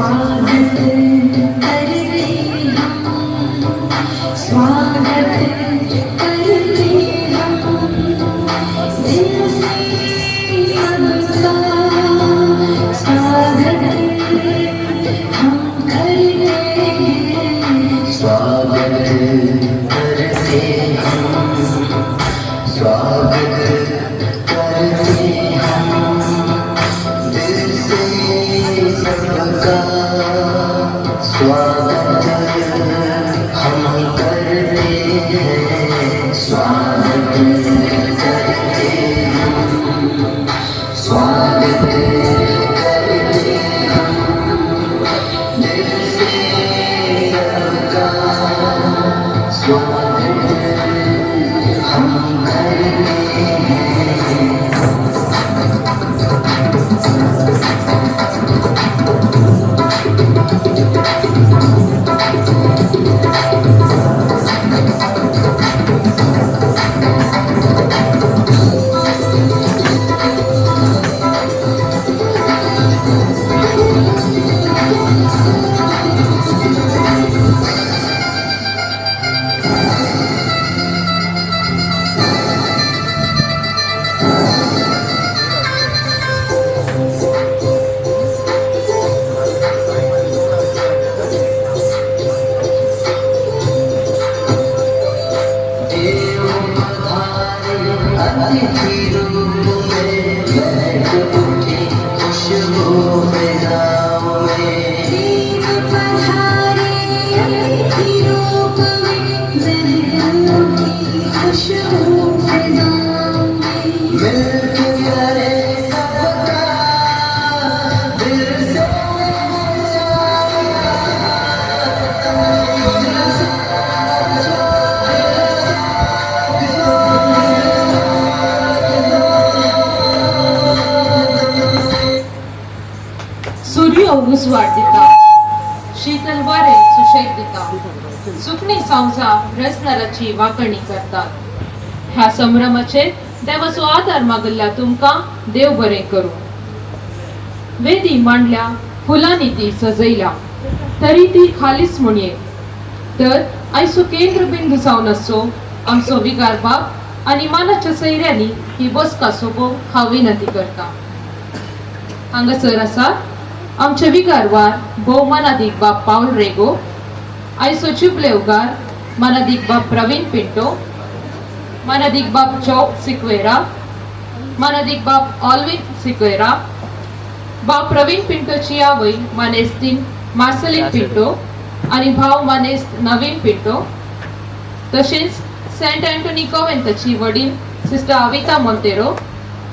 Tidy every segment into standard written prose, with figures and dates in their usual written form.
स्वागत करते हम, स्वागत करते हम, दिल से सबका स्वागत हम करते हैं। स्वागत करते हम, स्वागत करते हम, दिल से सबका स्वागत हम करते हैं। स्वागत करते हम, स्वागत करते हम, दिल से सबका स्वागत हम करते हैं। देव पधारे अतिथि रूप में, महक उठी खुशबू फिजाओं में। देव पधारे अतिथि रूप में, महक उठी खुशबू फिजाओं में। मिलके करे सबका दिल से दिल से। सूर्य उजवाड दिता, शीतल वारे सुशेग दिता, सुकणी सांवजा रसनराची वाकणी करतात. ह्या संभ्रमाचेर देवाचो आदार मागल्ल्या तुमकां देव बरें करूं. वेदी मांडल्या, फुलांनी ती सजयल्या, तरी ती खालीच म्हणये. तर आयचो केंद्र बिंदू जावन आसचो आमचो विगार बाब आनी मानाच्या सैऱ्यांनी ही बसका सोपोवंक हांव विनंती करता. हांगासर आसा आमचे विगारवार भोव मानादीक बाब पावल रेगो, आयचो जुबलेवगार मानादीक बाब प्रवीण पिंटो, मानादीक बाब जॉब सिक्वेरा, मानादीक बाब ऑलविन सिक्वेरा, बाब प्रवीण पिंटोची आवय मानेस्तीन मार्सलीन पिंटो आनी भाव मानेस्त नवीन पिंटो, तशेंच सेंट अँटोनी कॉवेंताची वडील सिस्टर आविता मोंतेरो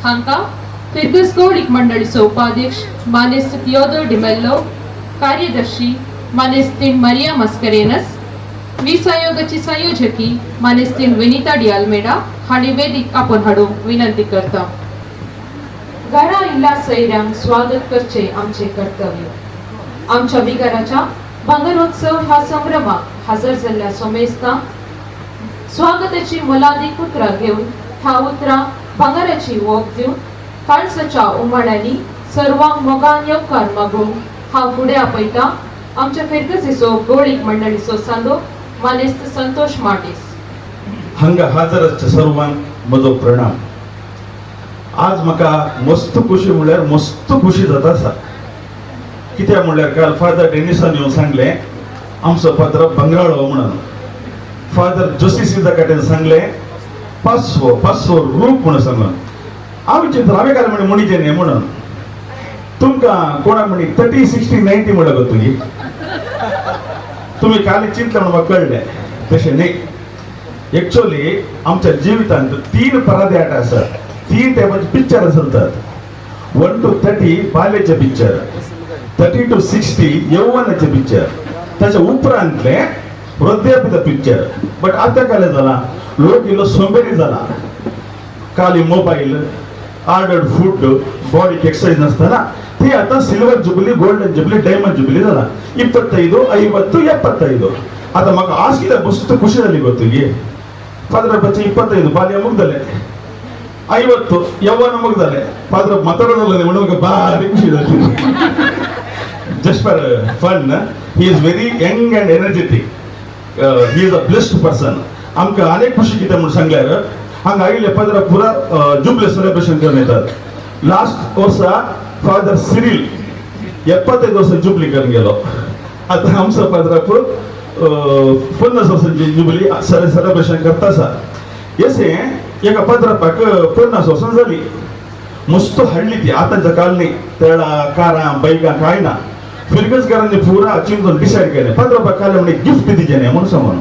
हांकां फिर्गज गौडीक मंडळीचो उपाध्यक्ष मानेस्त थियोदोर डिमेल्लो, कार्यदर्शी मानेस्तीन मरिया मस्करेनस, वीस आयोगाची संयोजकी मानेस्तीन विनिता डिआल्मेडा हांणी वेदीक आपोवन हाडूंक विनंती करता. घरा आयिल्ल्या सैऱ्यांक स्वागत करचें आमचें कर्तव्य. आमच्या विगाराच्या भांगरोत्सव ह्या संभ्रमाक हजर जाल्ल्या सोमेस्तां स्वागताची मोलादीक उतरां घेवन ह्या उतरां भांगराची वोग दिवन काळसाच्या उमाळ्यांनी सर्वांक मोगान येवकार मागूंक हांव फुडें आपयता आमच्या फिर्गजीचो गोळीक मंडळीचो सांदो मानेस्त संतोष मार्टीस. हांगा हजर आसच्या सर्वांक म्हजो प्रणाम. आज म्हाका मस्त खुशी, म्हणल्यार मस्त खुशी जाता आसा. कित्याक म्हणल्यार काल फादर डेनिसान येवन सांगलें आमचो पात्र बंगाळो म्हणून. फादर जोसी सिजा काटेन सांगलें पासवो पासवो रूप म्हणून सांगून. हांवें चिंतलें, हांवें काल म्हणी म्हणीचें न्ही म्हणून. तुमकां कोणाक म्हणी 30 60 90 म्हणलं गो तुगी तुमी काल चिंतलें म्हणून म्हाका कळ्ळें. तशें न्ही, एक्चुअली आमच्या जिवितांत तीन पराद्याट आसात, तीन टायपाचे पिक्चर चलतात. 1 टू 30 बाल्याचे पिक्चर, 30 टू 60 यौवनाचे पिक्चर, ताच्या उपरांतले वृद्धापित पिक्चर. बट आतां काय जाला, लोक इल्लो सोंबेरी जाला. काली मोबाईल, ऑर्डर्ड फूड, बॉडीक एक्सरसाइज नासतना ती आता silver jubilee, golden jubilee, diamond jubilee जाला. 25, 50, 75. आता म्हाका आज कित्याक मस्त खुशी जाली गो तुगी. फादर बच्चे 25 ಬಾಲ್ಯ ಮುಗ್ದಲೆ, 50 ಯೌವನ ಮುಗ್ದಲೆ, ಫಾದರ್ ಮಾತಾಡೋದಲ್ಲ म्हणून म्हाका भारी खुशी जाली. Just for fun, he is very young and energetic. He is a blessed person. आमकां अनेक खुशी कितें म्हूण सांगल्यार, हांगा आयिल्ले पदरा पुरा जुबले सेलिब्रेशन करून येतात. लास्ट वर्सा फादर सिरील 75 वर्सां जुबली करून गेलो. आतां आमचो पाद्राप 50 वर्सांची जुबली सेलिब्रेशन करता आसा. येसे एका पाद्रापाक 50 वर्सां जाली. मस्त हाडली ती. आतांच्या काल न्ही, तेळां, कारां, बायकां कांय ना. फिरगजकारांनी पुरा चिंतून डिसायड केलें, पाद्रापाक काल म्हणे गिफ्ट दिचें न्ही म्हणून सांगून.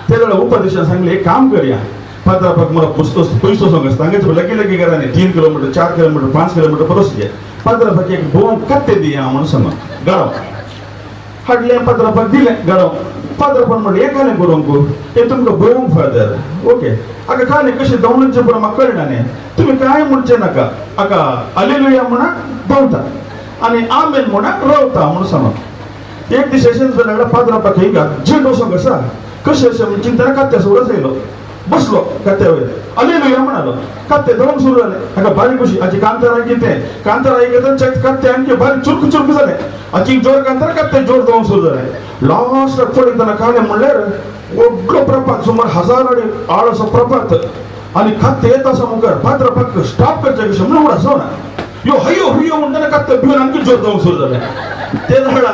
ते वेळार उपदेशान सांगले, एक काम करया, पाद्रापाक मला पुस्तक पयसो सांग आसता. हांगाचे लागीं लागीं घरांनी 3 किलोमिटर, 4 किलोमिटर, 5 किलोमिटर परस पाद्रापाक एक भोंवंक कत्ते दिया म्हणून सांगून गाडव हाडलें. पाद्रापाक दिलें गाडव. पाद्रापान म्हणलें, हें कालें करूंक हें तुमकां भोंवंक फादर. ओके, आका कालें कशें दवरचें पुरो म्हाका कळना न्ही. तुमी कांय म्हणचें नाका. आका अलेलुया म्हणा, भोंवता आनी आमेन म्हणा, रावता म्हणून सांगून. एक दीस अशेंच जाल्यार पाद्रापाक हिंगा अर्जंट वचोंक आसा. कशें अशें म्हण चिंतना कात्या सोडच येयलो. बसलो कात्या वयर, अलेलुया म्हणालो. कात्ते दवंक सुरू जालें. हाका बारीक खुशी. हाची कांतारा कितें, कांतारा आयकता कात्ते आणखी बारीक चुरकू चुरकू जालें. हाची जोर कांतारा, कात्ते जोर दवंक सुरू जालें. लास्टाक पळयतना कालें म्हणल्यार व्हडलो प्रपात, सुमार हजार अडी आळ असो प्रपात आनी कात्ते येत आसा मुखार. पाद्रापाक स्टॉप करचें कशें म्हणून उडास ना. यो हयो हुयो म्हणटना कात्ते भिवन आणखी जोर दवंक सुरू जालें. ते झाडा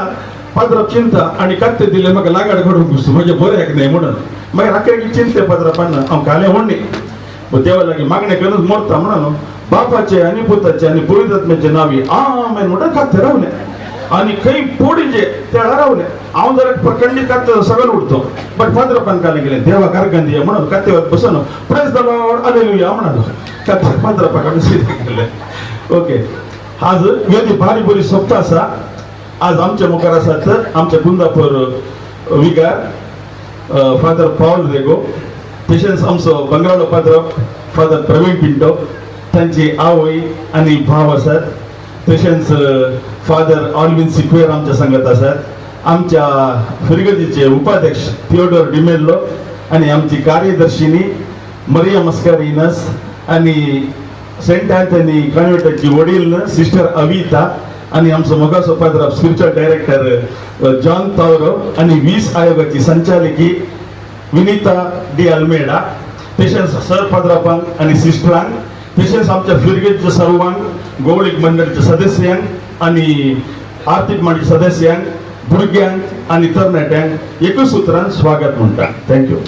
पाद्राप चिंता आनी कात्ते दिले म्हाका लागाड घडोवंक दिसता म्हजें बऱ्याक न्हय म्हणून. मागीर अखेर चिंते पाद्रापान हांव कालें व्हडली देवा लागीं मागणें करूनच मरता म्हणून, बापाचे आनी पुताचे आनी पवित्र नावी आमेन म्हणून कात्ते रावले आनी खंय पोडीचे तेळा रावले. हांव जर प्रखंडीत कात्ते सगळं उडतो, बट फादरापान कालें गेलें, देवा कारगंदी म्हणून कात्तेवर बसून "प्रेज the Lord, hallelujah" म्हणालो. कात्ते पाद्रापाक आमी सिधे केले. ओके, आज वेदी बारी बरी सोबता आसा. आज आमच्या मुखार आसात आमच्या कुंदापूर विगार फादर पावल रेगो, तशेंच आमचो बंगरालो पाद्र फादर प्रवीण पिंटो, तांची आवय आनी भाव आसात. तशेंच फादर ऑलविन सिक्वेर आमच्या सांगत आसात. आमच्या फिरगजीचे उपाध्यक्ष थिओडोर डिमेल्लो आनी आमची कार्यदर्शिनी मरिया मस्कारिनस आनी सेंट अँथनी कॉन्व्हेंटाची वडील सिस्टर अविता आणि आमचो मोगासो पाद्र स्पिरिच्युअल डायरेक्टर जॉन तावरो आणि 20 आयोगाची संचालकी विनिता डी अल्मेडा, तशेंच सर पाद्रापांक आणि सिस्टरांक, तशेंच आमच्या फिरगेच्या सर्वांक, गोवळीक मंडळाच्या सदस्यांक आणि आर्थिक मंडळ सदस्यांक, भुरग्यांक आणि तरणाट्यांक एकूच सूत्रान स्वागत म्हणटा. Thank you.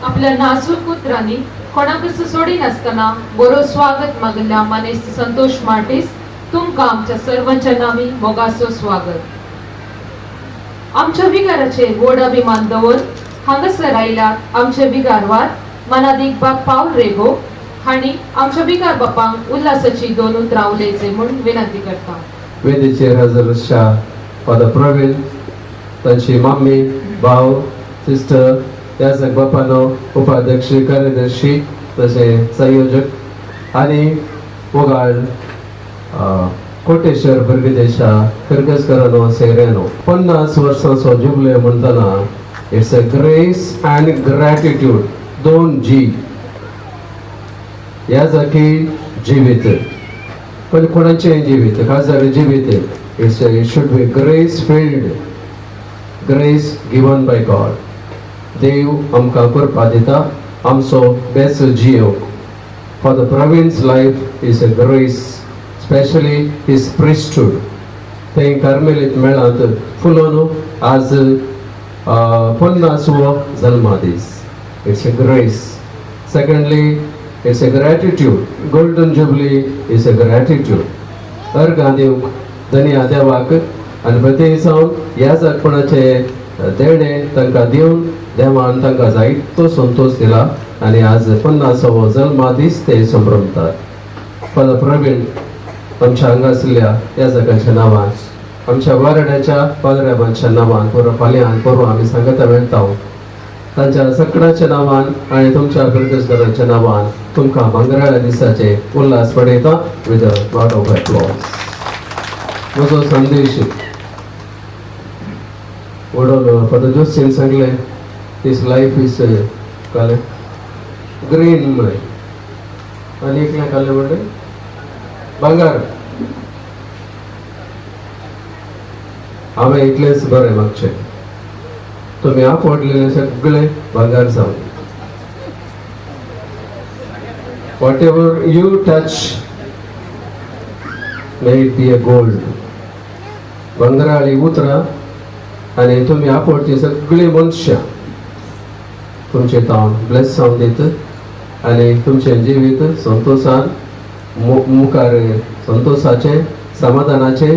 आपल्या नाजूक उतरांनी कोणाकच सोडिनासतना बरो स्वागत मागल्या मानेस्त संतोष मार्टीस, तुमकां आमच्या सर्वांच्या नावी मोगाचो स्वागत. आमच्या विगाराचे व्हड अभिमान दवर हांगासर आयल्यात आमचे विगारवार मनादीक बाब पावल रेगो हांणी आमच्या विगार बापांक उल्हासाची दोन उतरां उलयचे म्हूण विनंती करता. वेदीचेर हजर आसच्या फादर प्रवीण, तांची मम्मी, भाव, सिस्टर, याजक बापानो, उपाध्यक्ष, कार्यदर्शी, तशें संयोजक आनी मोगाळ कोटेश्वर फिरगजेच्या फिरगजकरानो, सेरेनो, 50 वर्सांचो जुबले म्हणटना it's a grace and gratitude, दोन जी. ह्या जागी जिवीत पण कोणाचें जिवीत, खासदार जिवीत, it should be grace filled, grace given by God. देव आमकां कृपा दिता आमचो best जियोक. Father Praveen's life is a grace, specially his priesthood. ते कार्मेलीत मेळांत फुलोन आज 50वो जल्मादीस. It's a grace. Secondly, it's a gratitude. Golden Jubilee is a gratitude. अर्घां दिवंक धनया देवाक आनी प्रत्येक जावन ह्या जागपणाचे देणें तांकां दिवन देवान तांकां जायतो संतोश दिला आनी आज 50वो जल्मादीस ते संभ्रमतात. फादर प्रवीण, आमच्या हांगासरल्या ह्या जाग्याच्या नांवान, आमच्या वारड्याच्या पाद्र्याबांच्या नांवान, पुरो फाल्यां पोरवा आमी सांगता मेळटा तांच्या सगळ्याच्या नांवान आनी तुमच्या फिरगजकारांच्या नांवान तुमकां भांगराळ्या दिसाचे उल्हास पडयता with a lot of applause. म्हजो संदेश वडोल फादर जोसीन सांगलें, his life is कालें ग्रीन म्हळें आनी एकलें कालें म्हणलें भांगर. हांवें इतलेंच बरें मागचें, तुमी आपडलेले सगळे भांगर जावन. Whatever you touch, may it be a gold. भांगराळी उतरां आनी तुमी आपडची सगळीं मनशां तुमचें तावन ब्लेस जावन दीत आनी तुमचें जिवीत संतोशान मुखार संतोशाचें समाधानाचें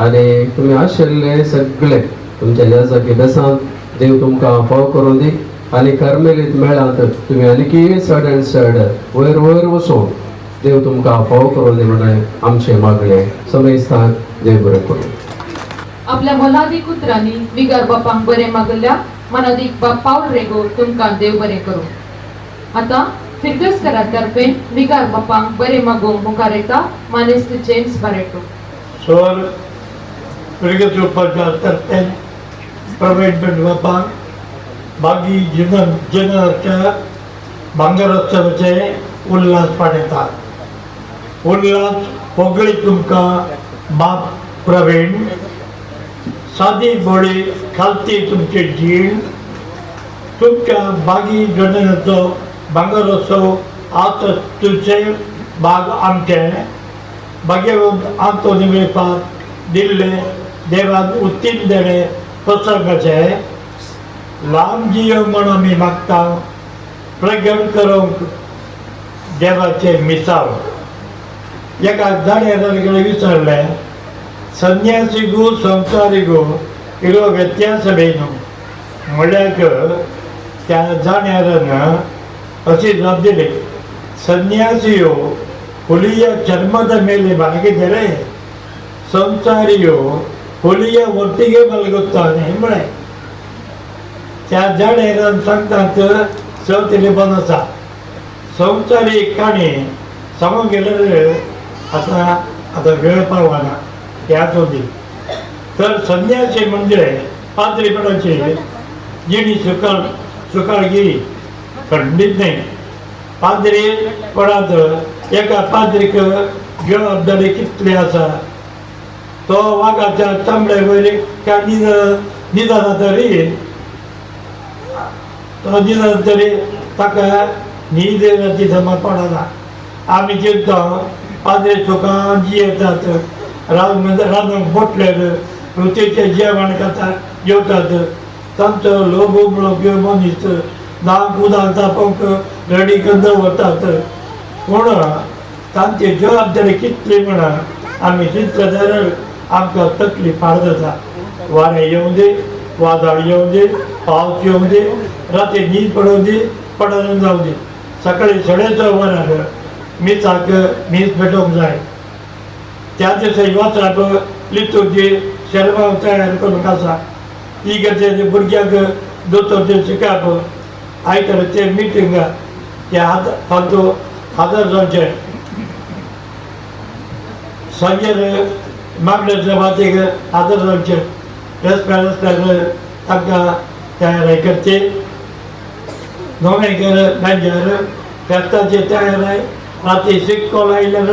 आनी तुमी आशिल्ले सगळे तुमच्या ह्या जागे बेसांत देव तुमकां फाव करून दी आनी कार्मेलीत मेळात तुमी आनीकय चड आनी चड वयर वयर वचून देव तुमकां फाव करून दी म्हणून आमचें मागणें. समेस्तांक देव बरें करूं. आपल्या मोलादीक उतरांनी विगार बापांक बरें मागल्या मनादीक बाप पावल रेगो तुमकां देव बरें करूं. आतां फिर्गजकारा तर्फे विगार बापांक बरें मागूंक मुखार येता मानेस्त जेम्स बारेटो. सर फिर्गज तर्फे प्रवीण बापांक बागी जिनन जिननाच्या भांगरोत्सवाचे उल्हास पाडयतात. उल्हास होगळी तुमकां बाप प्रवीण, सादी बोळी खालती तुमची जीण. तुमच्या बागी जननाचो भांगरोत्सव आज तुमचे बाग आमचे भाग्यवंत आंतोनी वेपार दिल्ले देवान उत्तीम देणे प्रसंगाचे लांब जियो म्हण आमी मागता प्रगट करूंक देवाचे मिसाव. एका जाण्या कडेन विचारलें, संन्यासीगू संसारिगू इरो व्यत्यास बेनु? म्हणल्यार त्या जाण्यारान अशी जाप दिली, ಸನ್ಯಾಸಿಯು ಹುಲಿಯ ಚರ್ಮದ ಮೇಲೆ ಮಲಗಿದರೆ ಸಂಸಾರಿಯು ಹುಲಿಯ ಒಟ್ಟಿಗೆ ಮಲಗುತ್ತಾನೆ म्हळें. त्या जाणेरान सांगतात स टेलिफोन आसा. संसारी काणी सांगूंक गेल्यार आतां आतां वेळ पावना ह्याच वदी. तर संन्यासी म्हणजे पाद्रीपणाची जिणी सुकाळ सुकाळगी खंडीत न्ही. पाद्रीपणांत एका पाद्रीक जबाबदारी कितली आसा, तो वागाच्या चामड्या वयर काय निदाना तरी तो निदान तरी ताका न्हीद राती समज पडना. आमी चिंता पाद्री सुखान जियेतात, रान रांदूंक बसल्यार रुचीचें जेवण खाता जेवतात. तांचो लोभ उमळो मनीस नाक उदक तापोवंक रेडी करून दवरतात. पूण तांची जबाबदारी कितली म्हण आमी चिंतले जाल्यार आमकां तकली पाड जाता. वारें येवं दी, वादळ येवं दी, पावस येवं दी, राती न्हीद पडूं दी, पडना जावं दी, सकाळी 6:30 वरार मिसाक मीस पेटोवंक जाय. त्या दिसा वचप लितूची शेरमांव तयार करूंक आसा. ही गरजेचे भुरग्यांक दोतोरचें शिकप आयतारा ते मिटींग ते हात फालतू हजर जावचें. सांजेर मागण्याच्या वातीक हजर जावचें. रस्त्यार रस्त्यार तांकां तयारी करची. नोव्हेंकर मागीर फेस्ताची तयारी राती शिकलो आयल्यार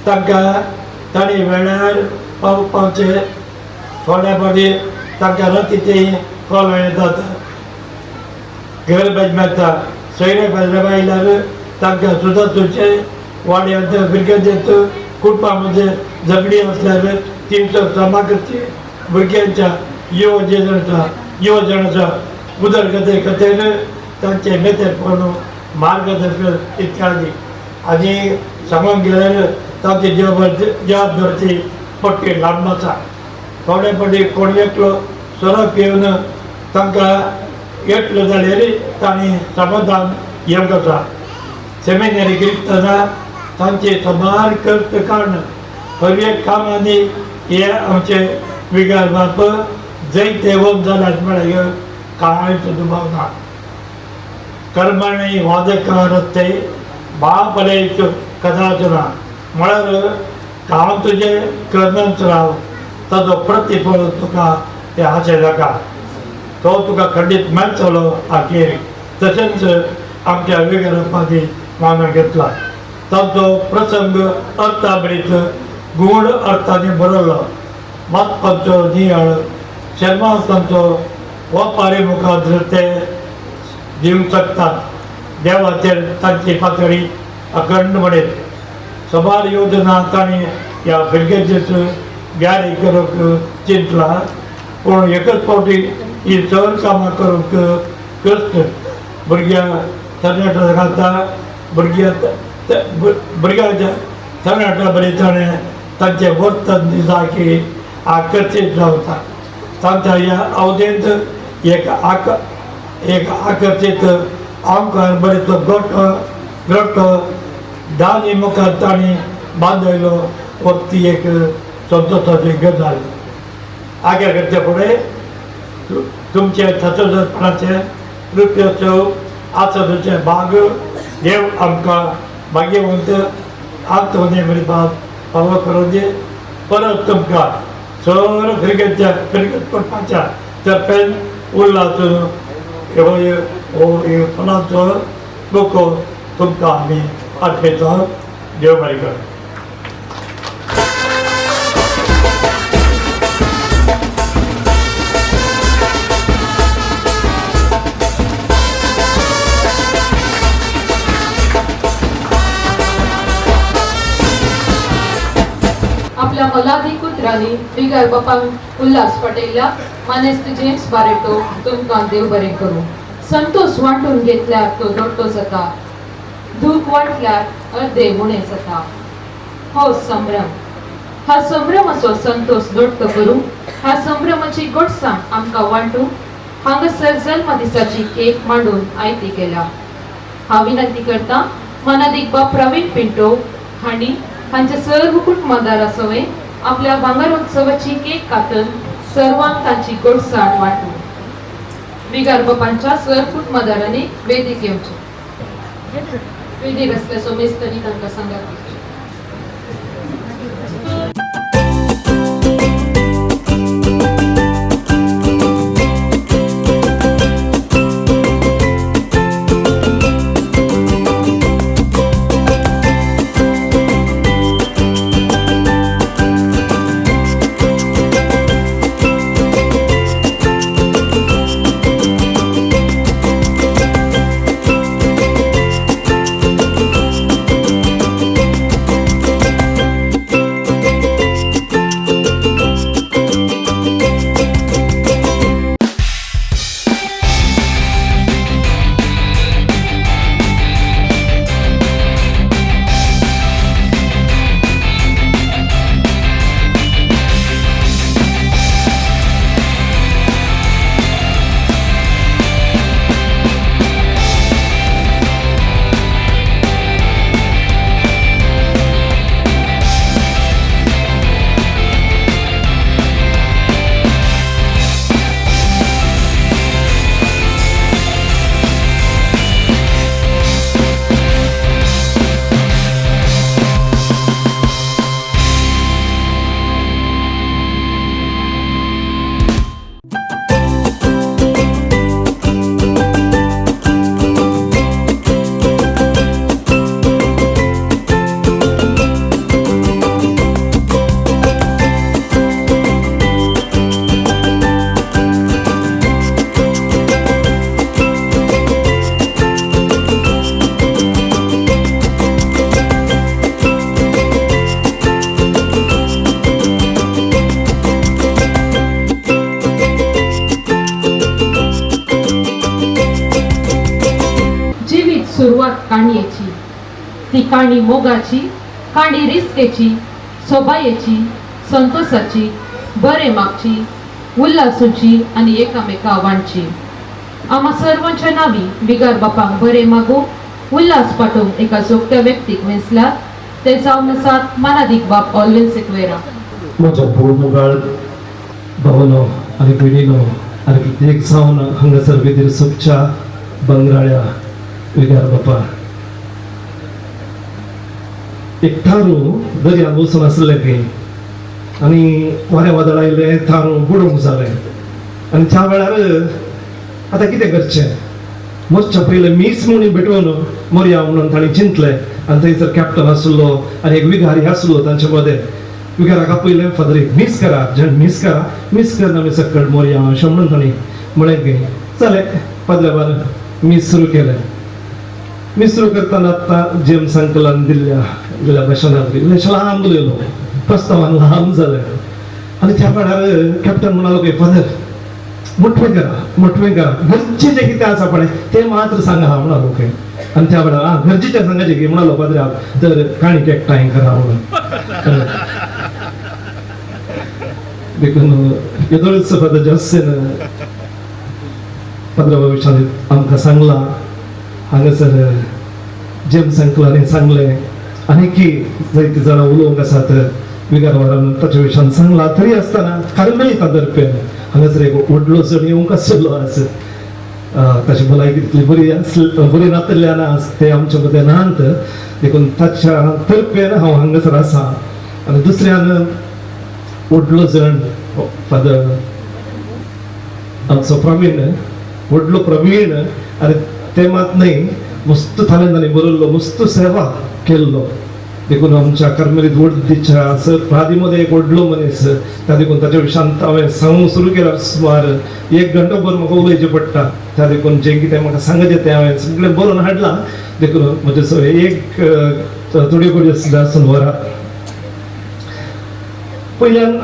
तांकां तांणी वेळार पावचें. थोड्या फावटी तांकां राती ते कॉल येतात, घर मेळटा. सोयरे भाजरे आयल्यार तांकां सुद्दां तुमचे वाड्यांत भुरग्यांचे कुटुंबा मध्ये झगडी आसल्यार तींचो क्षमा करची. भुरग्यांच्या युवजनाचा युवजनाच्या उदरगते खातीर तांचे मेतेरपण मार्गदर्शन इत्यादी. आनी सांगूंक गेल्यार तांची जबाबदारी पट्टी लांब आसा. थोडे फावटी कोण एकलो सोरो पिवन तांकां एकलो जाल्यार तांणी समाधान येवंक आसा. सेमिनरी शिकतना तांचे सुमार कष्ट काडून हर एक कामांनी हे आमचे विगार बाप जैत येवप जाल्यार म्हळ्यार कांयच दुबाव ना. कर्मणी वादकारते बापलेश कदाचना म्हळ्यार काम तुजें करनच राव, ताजो प्रतिफळ तुका ते आशे नाका, तो तुका खंडीत मेळटलो आखेर. तशेंच आमच्या विगारापाची मानून घेतला. ताचो प्रसंग अर्थाभरीत गूढ अर्थाने भरवलो. वाचपाचो नियाळ शेर्मांव तांचो ओपारी मुखार ते दिवंक शकतात. देवाचेर तांची पातळी अखंड म्हणेत सबार योजना तांणी ह्या फिरगेचेच जारी करूंक चिंतलां, पूण एकच फावटी ही चड कामां करूंक कश्ट भुरग्यांक तरणाट्या घालता भुरग्यां भुरग्यांच्या तरणाट्या बरें ताणें तांचें वर्तन दिसा की आकर्शीत जावता. तांच्या ह्या अवधेंत एक एक आकर्शीत आमकां बरेचो गोटो ग्रोटो दानी मुखार तांणी बांदयलो वखदी एक संतोशाची गजाल. आग्या करचे फुडें तुमचे सचोदपणाचे रुपयाचो आचरचे भाग देव आमकां भाग्यवंत आत्मने मेळपाक फावो करून दी. परत तुमकां सर फिरगेच्या फिरगत पडपाच्या तर्फेन उल्लास हो फुलांचो बुको तुमकां आमी अर्पिता. देव बरें करूं. आपल्या मलाधी कुत्रांनी बिगर बापांक उल्हास पटेल्या मानेस्त जेम्स बारेटो तुमकां देव बरें करूं. संतोष वांटून घेतल्यार तो दोट्टो जाता, दूख वांटल्यार अर्दे उणें जाता. हो संभ्रम, हा संभ्रमाचो संतोष दोट्टो करूं, ह्या संभ्रमाची गोडसाण आमकां वांटूं हांगासर जल्म दिसाची केक मांडून आयती केल्या. हांव विनंती करता मनादीक बाब प्रवीण पिंटो हांणी हांच्या सर्व कुटुंबादारा सवें आपल्या भांगरोत्सवाची केक कातन सर्वांक तांची गोडसाण वांटूं. बिगार बापांच्या सर कुटुंबादारांनी वेदीक येवचे. वेदीर आसल्या सोमेस्तांनी तांकां सांगात दिवची. सुरवात काणयेची, ती काणी मोगाची, काणी रिस्केची, सोबायेची, संतोषाची, बरे मागची, उल्हासूची आनी एकामेका वांटची. आमा सर्वांच्या नावी बिगार बापांक बरे मागू उल्हास पाठोवंक एका सोगत्या व्यक्तीक वेंचल्यात ते जावन आसात मानादीक बाप ऑलविन सिक्वेरा. म्हज्या भोव मोगाळ भावनो आनी भयणीनो आनी प्रत्येक जावन हांगासर वेदीर सोबच्या बंगराळ्या विगार बापा, एक थारू दर्यांत वचून आसलें खंय आनी वारें वादळ आयलें, थारू बुडूंक जालें आनी त्या वेळार आतां कितें करचें, मरच्या पयलें मीच म्हणून भेटोवन मरया म्हणून तांणी चिंतलें. आनी थंयसर कॅप्टन आसलो आनी एक विगारी आसलो तांचे मदें. विगाराक आपयलें, फादर एक मीस करा, अर्जंट मीस करा, मीस करना आमी सकयल मोरया अशें म्हणून तांणी म्हळें की जालें. फादरान मीस सुरू केलें. मीस सुरू करतना आतां जेम्स अंकलान दिल्ल्या दिल्या भाशणांत इल्लें लांब उलयलो, प्रस्तावान लांब जालें. आनी त्या वेळार कॅप्टन म्हणालो की फादर मोठवें करा, मोठवें करा, गरजेचें कितें आसा पळय तें मात्र सांगा म्हणालो. ओके. आनी त्या वेळार आं गरजेचें सांगाचें की म्हणालो पाद्र्याक, तर काणीक एकठांय करा म्हणून. देखून येदोळच फादर जॉसेन पाद्रा भविश्यांत आमकां सांगलां, हांगासर जेम्स अंकलांनी सांगलें, आनीकी जायतीं जाणां उलोवंक आसात, विगारवारान ताच्या विशयान सांगलां. तरी आसतना कार्मेलिता दर्पेन हांगासर एक व्हडलो जण येवंक आशिल्लो आज, ताची भलायकी तितली बरी आसली, बरी नातिल्ल्यान आज ते आमच्या मदें नात, देखून ताच्या तर्पेन हांव हांगासर आसा. आनी दुसऱ्यान व्हडलो जण फादर आमचो प्रवीण, व्हडलो प्रवीण. आनी ते मात न्हय, मस्त तालेंतांनी बरयल्लो, मस्त सेवा केल्लो, देखून आमच्या कार्मेलीत वडदीच्या सर प्रादी मदें एक व्हडलो मनीस त्या. देखून ताच्या विशयांत हांवें सांगूंक सुरू केल्यार सुमार एक घंटो भर म्हाका उलोवचें पडटा. त्या देखून जें कितें म्हाका सांगचें तें हांवें सगळें बरोवन हाडलां. देखून म्हजें सगळें एक थोड्यो घडयो सुद्दां आसून व्हरात. पयल्यान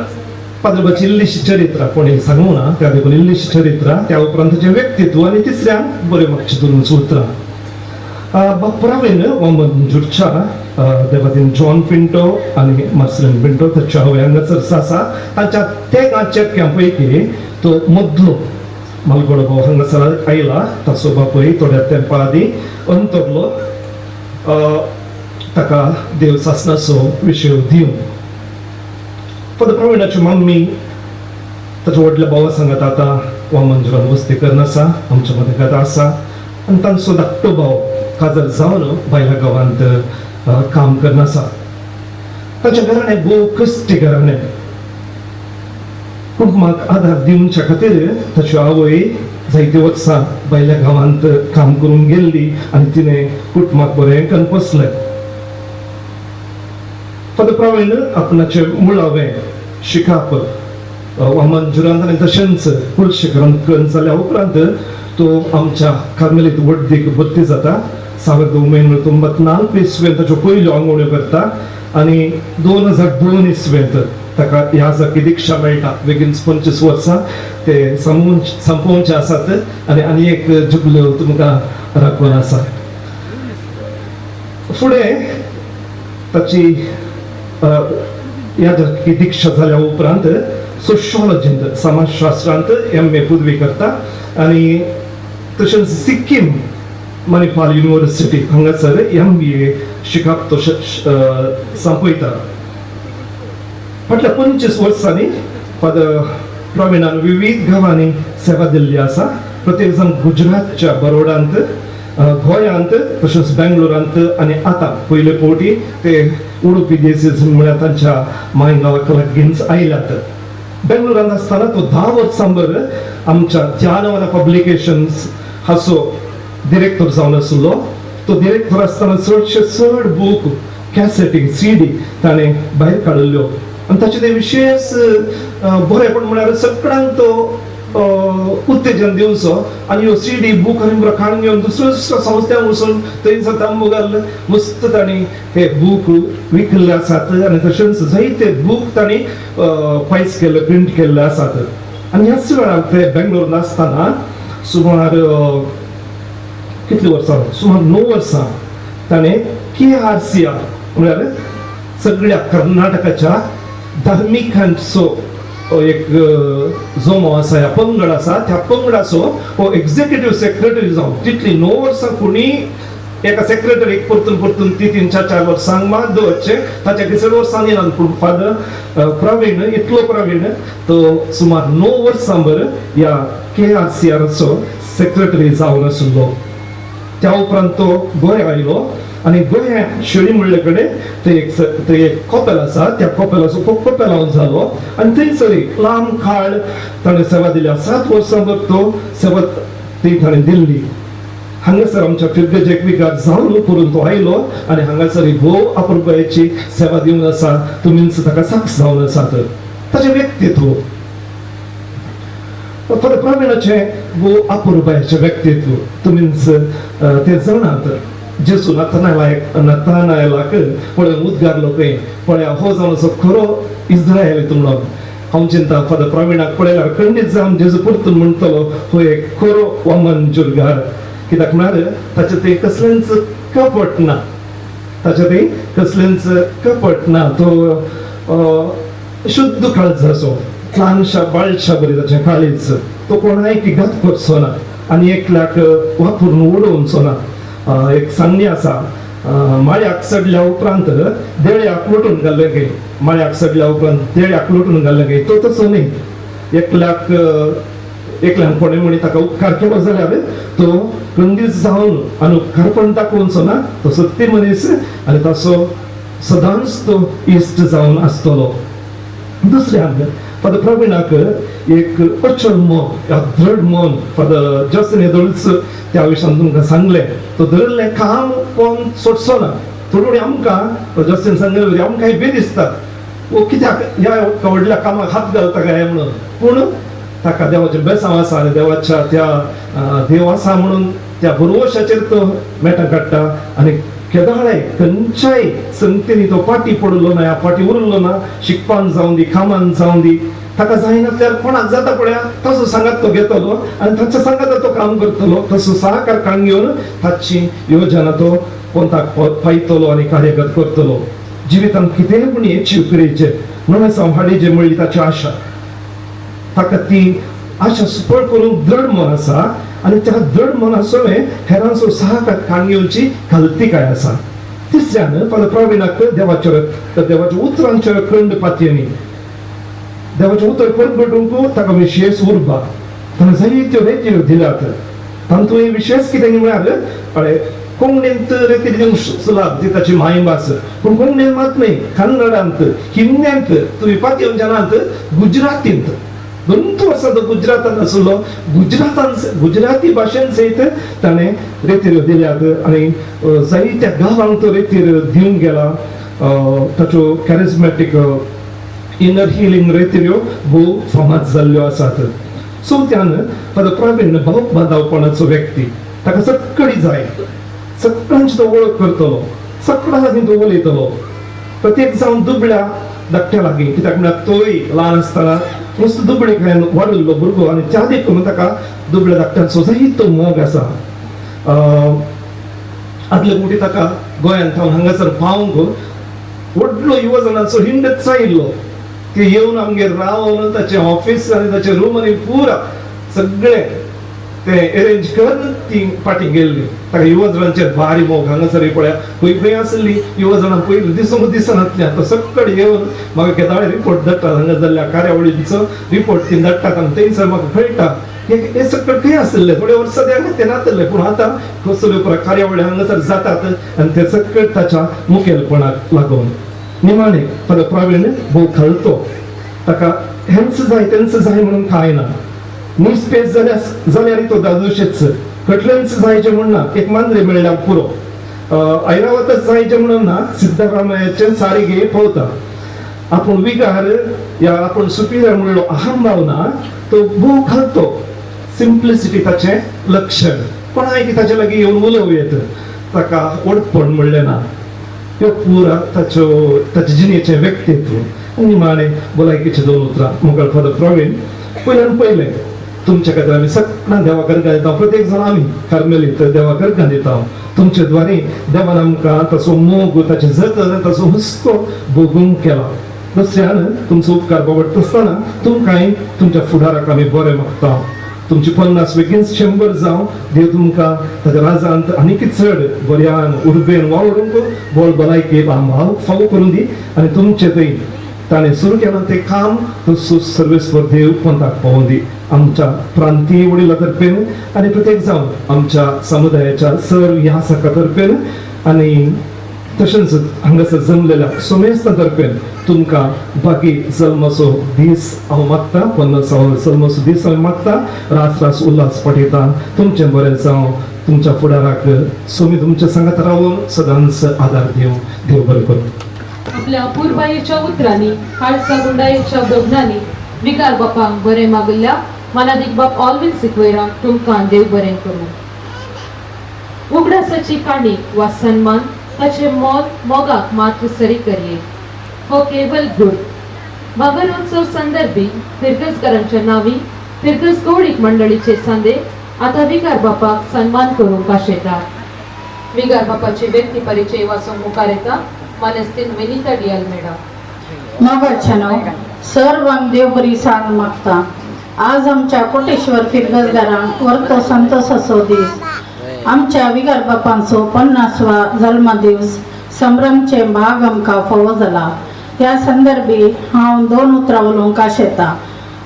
पाद्रबाची इल्लीशी चरित्र कोणी सांगूं ना, त्या देखून इल्लीशी चरित्र, त्या उपरांत ताचें व्यक्तित्व आनी तिसऱ्यान बऱ्यो मातशें दोन उतरां. प्रवीण वामनजूरच्या देवादीन जॉन पिंटो आनी मार्सलीन पिंटो ताच्या आवय हांगासर आसा. तांच्या तेगां चेपक्यां पैकी तो मदलो मालगोडो भाव हांगासर आयला. ताचो बापूय थोड्या तेंपा आदीं अंतरलो. ताका देव सासणाचो विशय दिवं. फादर प्रवीणाची मम्मी ताच्या व्हडल्या भावा सांगात आतां वामनजुरान वस्ती करून आसा, आमच्या मदें आतां आसा. आनी तांचो धाकटो भाव काजार जावन भायल्या गांवांत काम करून आसा. ताच्या घराणें भोव कश्टी घराणें. कुटुंबाक आदार दिवच्या खातीर ताची आवय जायते वर्सां भायल्या गांवांत काम करूंक गेल्ली आनी तिणें कुटुंबाक बरें करून पोसलें. फादर प्रवीण आपणाचें मुळावें शिकाप वामनजुरांत आनी तशेंच कुलशेखरांत करून जाल्या उपरांत तो आमच्या कार्मेलीत वड्डीक भरती जाता. सावर उमेन 94 इसवेंत ताच्यो पयल्यो आंगवण्यो करता आनी 2002 इसवेंत ताका ह्या जाकी दिक्षा मेळटा. बेगीन 25 वर्सां ते संपोवचे आसात आनी आनी एक जुबल्यो तुमकां राखून आसा. फुडें ताची ह्या जाकी दीक्षा जाल्या उपरांत सोशॉलॉजींत, समाजशास्त्रांत एम ए पदवी करता आनी तशेंच सिक्कीम मणिपाल युनिव्हर्सिटी हांगासर एम बी ए शिकप तो सोंपयता. फाटल्या 25 वर्सांनी फादर प्रवीणान विविध गांवांनी सेवा दिल्ली आसा. प्रत्येक जाण गुजरातच्या बरोडांत, गोंयांत, तशेंच बेंगलोरांत आनी आतां पयले फावटी ते उडुपी देसीस म्हळ्यार तांच्या माय गांवाक लागींच आयल्यात. बेंगलोरांत आसतना तो 10 वर्सां आमच्या ध्यानवना पब्लिकेशन्स हाचो डिरेक्टर जावन आशिल्लो. तो डिरेक्टर आसतना चडशे चड बूक, कॅसेटी, सीडी ताणें भायर काडिल्ल्यो आनी ताचें तें विशेश बरेपण म्हळ्यार सगळ्यांक तो उत्तेजन दिवचो आनी ह्यो सीडी बूक आनी बरो काडून घेवन दुसऱ्यो दुसऱ्यो संस्थ्यांक वचून थंय तांबू घाल मस्त तांणी हे बूक विकल्ले आसात आनी तशेंच जायते बूक तांणी पयस केल्ले, प्रिंट केल्ले आसात. आनी ह्याच वेळार ते बेंगलोरांत आसतना सुमार कितलीं वर्सां, सुमार 9 वर्सां ताणें के आर सी आर म्हळ्यार सगळ्या कर्नाटकाच्या धार्मिकांचो एक जमो आसा, ह्या पंगड आसा, त्या पंगडाचो हो एक्झिक्युटीव सेक्रेटरी जावन तितली 9 वर्सां कोणी एका सेक्रेटरीक परतून परतून ती 3 4 4 वर्सांक मात दवरचें, ताच्या चड वर्सांनी येना. पूण फादर प्रवीण इतलो प्रवीण तो सुमार 9 वर्सां भर ह्या के आर सी आराचो सेक्रेटरी जावन आशिल्लो. त्या उपरांत तो गोंया आयलो आनी गोंया शेळी म्हणले कडेन थंय एक कपेल आसा, त्या कपेलाचो कपेलांव जालो आनी थंयसर एक लांब काळ ताणें सेवा दिल्या. 7 वर्सां भर तो सेवा थंय ताणें दिल्ली. हांगासर आमच्या फिर्गजेक विकार जावन करून तो आयलो आनी हांगासर भोव अपुरबायेची सेवा दिवन आसा. तुमीच ताका साक्ष जावन आसात. ताचें व्यक्तित्व फादर प्रवीणाचें भोव अपुरबायेचें व्यक्तित्व तुमीच ते जाणात. जेजू नथानायलाक पळय उद्गारलो खंय, पळया हो जावन असो खरो इस्रायली तुमलो. हांव चिंता फादर प्रवीणाक पळयल्यार खंडीत जावन जेजू परतून म्हणटलो हो एक खरो वामन जुरगार. कित्याक म्हळ्यार ताचें तें कसलेंच कपट ना, ताचें तें कसलेंच कपट ना. तो शुद्ध काळजाचो, ल्हानशा बाळशा बरी ताचें काळीज. तो कोणाय की घात करचो ना आनी एकल्याक वापरून उडोवचो ना. एक सांगणी आसा, माळ्याक चडल्या उपरांत देळ्याक लोटून घाल्लें खंय, माळ्याक चडल्या उपरांत देळ्याक लोटून घाल्लें खंय. तो तसो न्ही, एकल्याक एकल्यान कोणें म्हणी ताका उपकार केलो जाल्यार तो खंडीत जावन आनी उपकारपण दाखोवचो ना. तो सत्य मनीस आनी ताचो सदांच तो इश्ट जावन आसतलो. दुसऱ्यान फादर प्रवीणाक एक अचल मन या दृढ मन, फादर जस्टिन येदोळच त्या विशयान तुमकां सांगलें, तो धरिल्लें काम कोण सोडचो ना. थोडी आमकां जस्टिन सांगलें आमकां बी दिसता वो कित्याक ह्या व्हडल्या कामाक हात घालता काय म्हणून, पूण ताका देवाचें बेसांव आसा आनी देवाच्या त्या देव आसा म्हणून त्या भरवशाचेर तो मेटां काडटा आनी केदाळाय खंयच्याय संगतींनी तो फाटी पडलो ना, फाटी उरलो ना. शिकपान जावं दी, कामान जावं दी, ताका जायनासल्यार कोणाक जाता पळया तसो सांगात तो घेतलो आनी ताच्या सांगात तो काम करतलो. तसो सहकार काडून घेवन ताची योजना तो कोंताक पायतलो आनी कार्यगत करतलो. जिवितांत कितेंय पूण एचीव करचें नवें हाडीचें म्हणली ताची आशा. ताका ती आशा सुपळ करूंक दृढ मन आसा आनी त्या दृढ मनाचो हेरांचो सहकार काडून घेवची घालतिकाय आसा. तिसऱ्यान फादर प्रवीणाक देवाच्या देवाच्या उतरांच्या खंड पातयेनी देवाचें उतर परगटूंक ताका विशेश उर्बा ताणें जायत्यो रेतयो दिल्यात. तातूंत विशेश कितें म्हळ्यार पळय कोंकणींत रेती दिवंक सुलाभ ती ताची मायभास, पूण कोंकणींत मात न्हय, कन्नडांत, हिंद्यांत, तुमी पातयेवन जाणात, गुजरातींत. 2 वर्सां तो गुजरातांत आसलो. गुजरातांत गुजराती भाशेन सयत ताणें रेतिऱ्यो दिल्यात आनी जायत्या गांवांक तो रेतीर दिवंक गेला. ताच्यो कॅरिज्मॅटीक इनर हिलींग रेतिऱ्यो भोव फामाद जाल्ल्यो आसात. चवथ्यान फादर प्रवीण भोव बांदावपणाचो व्यक्ती. ताका सगळी जाय, सगळ्यांची तो वळख करतलो, सगळ्यां लागीं तो उलयतलो, प्रत्येक जावन दुबळ्या धाकट्या लागीं. कित्याक म्हळ्यार तोय ल्हान आसतना मस्त दुबळे कडेन वाडिल्लो भुरगो आनी त्या देखून ताका दुबळ्या धाकट्यांचो जायतो मोग आसा. आदले फावटी ताका गोंयांत थावन हांगासर पावंक व्हडलो युवजणांचो हिंडच आयिल्लो. ते येवन आमगेर रावन ताचें ऑफिस आनी ताचें रूम आनी पुरा सगळें ते एरेंज करून ती फाटीं गेल्ली. ताका युवजणांचेर भारी मोग. हांगासर पळया खंय खंय आसली युवजणां पयलीं दिसूंक दिसनासलें. आतां सगळे येवन म्हाका केदाळे रिपोर्ट धाडटात, हांगा जाल्ल्या कार्यावळींचो रिपोर्ट ती धाडटात आनी थंयसर म्हाका कळटा हे सगळे खंय आसले. थोडे वर्सां ते हांगा ते नासले, पूण आतां कसल्यो कार्यावळी हांगासर जातात आनी ते सगळे ताच्या मुखेलपणाक लागून. निमाणें फादर प्रवीण भोव खलतो. ताका हेंच जाय तेंच जाय म्हणून कांय ना. निस्पेस जाल्यार तो दादोशेच कटलेंच जायचें म्हण ना, एक मांद्रे मेळ्ळ्यार पुरो. ऐरावतच जायचें म्हणून ना, सिद्धरामयाचें सारी पावता. आपूण विगार या आपूण सुपिरियर म्हणलो अहंभाव ना, तो भोव खालतो. सिम्प्लिसिटी ताचें लक्षण. कोणाय की ताचे लागीं येवन उलोवं येत, ताका व्हडपण म्हणलें ना. ह्यो पुरा ताच्यो ताचे जिणेचें व्यक्तित्व. निमाणें भलायकेचीं दोन उतरां मुखार फादर प्रवीण. पयल्यान पयलें तुमच्या खातीर आमी सगळ्यां देवा करगां दिता. प्रत्येक जाण आमी कार्मेलीत देवा करगां दिता. तुमचे द्वारे देवान आमकां ताचो मोग, ताचें जतन, ताचो हुस्को भोगूंक केला. दुसऱ्यान तुमचो उपकार बाबडटा आसतना तुमकांय तुमच्या फुडाराक आमी बरें मागता. तुमची 50 बेगीन 100 जावं. देव तुमकां ताच्या राजांत आनीक चड बऱ्यान उर्बेन वावरूंक बळ भलायकी फावो करून दी आनी तुमचे थंय ताणें सुरू केलां तें काम तसो सर्वेस्पर देव कोंताक पावोवन दी. आमच्या प्रांतीय वडिला तर्फेन आनी प्रत्येक जावन आमच्या समुदायाच्या सर्व ह्या साका तर्फेन आनी तशेंच हांगासर जमलेल्या सोमेस्ता तर्फेन तुमकां बाकी जल्माचो दीस हांव मागता. 50 जल्माचो दीस हांव मागता. रास रास उल्हास पठयता. तुमचें बरें जावं. तुमच्या फुडाराक सोमी तुमच्या सांगात रावून सदांच आदार दिवं. देव बरें करूं. आपल्या अपुरबायेच्या उतरांनी, काळसा गुंडायेच्या दोगणांनी विकार बापांक बरें मागल्या मानादीक बाप ऑलवीन सिक्वेरा तुमकां देव बरें करूं. उगडासाची काणी वा सन्मान ताचे मोल मोगाक मात्र सरी करये हो केवल गुड. मगरोत्सव संदर्भी फिरगजकारांच्या नावी फिरगज गौडीक मंडळीचे सांदे आता विकार बापाक सन्मान करूंक आशेतात. विगार बापाचे व्यक्ती परिचय वाचूंक मुखार येता मानेस्तीन विनिता डियाल मॅडम. मोगाच्यानो, सर्वांक देव बरी सांग मागता. आज आमच्या कोटेश्वर फिरगजदारांक वर्तो संतोषाचो दीस. आमच्या विगार बापांचो 50वा जल्मदिवस संभ्रमचे भाग आमकां फावो जाला. ह्या संदर्भी हांव दोन उतरां उलोवंक आशेता.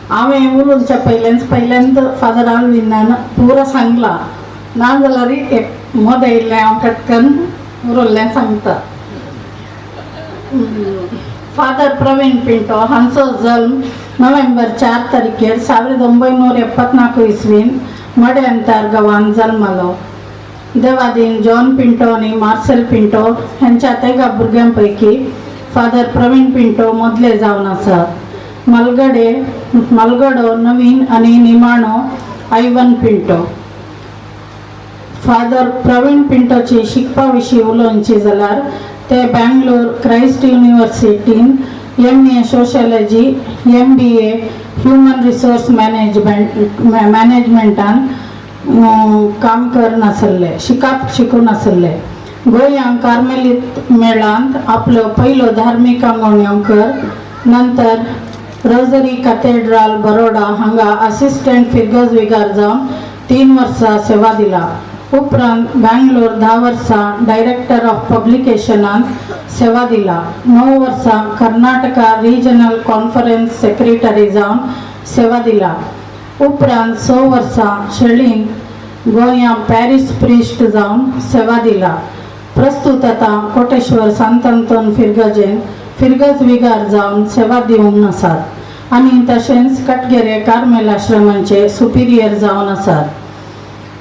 हांवें उलोवच्या पयलेंच पहिल्यांदा फादर आल्विनान पुरो सांगला, ना जाल्यार एक मदें येयल्लें हांव कटकन उरल्लें सांगता. फादर प्रवीण पिंटो हांचो जल्म नोव्हेंबर 4 तारखेर 1974 इसवीन मडेंतार गांवांत जल्मलो. देवादीन जॉन पिंटो आनी मार्सेल पिंटो ह्यांच्या तेगा भुरग्यां पैकी फादर प्रवीण पिंटो मदले जावन आसात. मलगडे मलगडो नवीन आनी निमाणो आयवन पिंटो. फादर प्रवीण पिंटोची शिकपा विशीं उलोवची जाल्यार ते बँगलोर क्रायस्ट युनिवर्सिटीन MA sociology, MBA human resource मॅनेजमेंटान काम करनासले, शिकप शिकून आसले. गोंयांत कार्मेलीत मेळांत आपलो पयलो धार्मीक आंगवण्यो कर नंतर रोजरी कथेड्राल बरोडा हांगा असिस्टंट फिरगज विगार जावन 3 वर्सां सेवा दिला. उपरांत बँगलोर 10 वर्सां डायरेक्टर ऑफ पब्लिकेशनान सेवा दिला. 9 वर्सां कर्नाटका रिजनल कॉन्फरन्स सेक्रेटरी जावन सेवा दिला. उपरांत 6 वर्सां शेळीन गोंया पॅरीस प्रिस्ट जावन सेवा दिला. प्रस्तुत आतां कोटेश्वर सांत अंतोन फिरगजेन फिरगज विगार जावन सेवा दिवंक आसात आनी तशेंच कटगेरे कार्मेल आश्रमांचे सुपिरियर जावन आसात.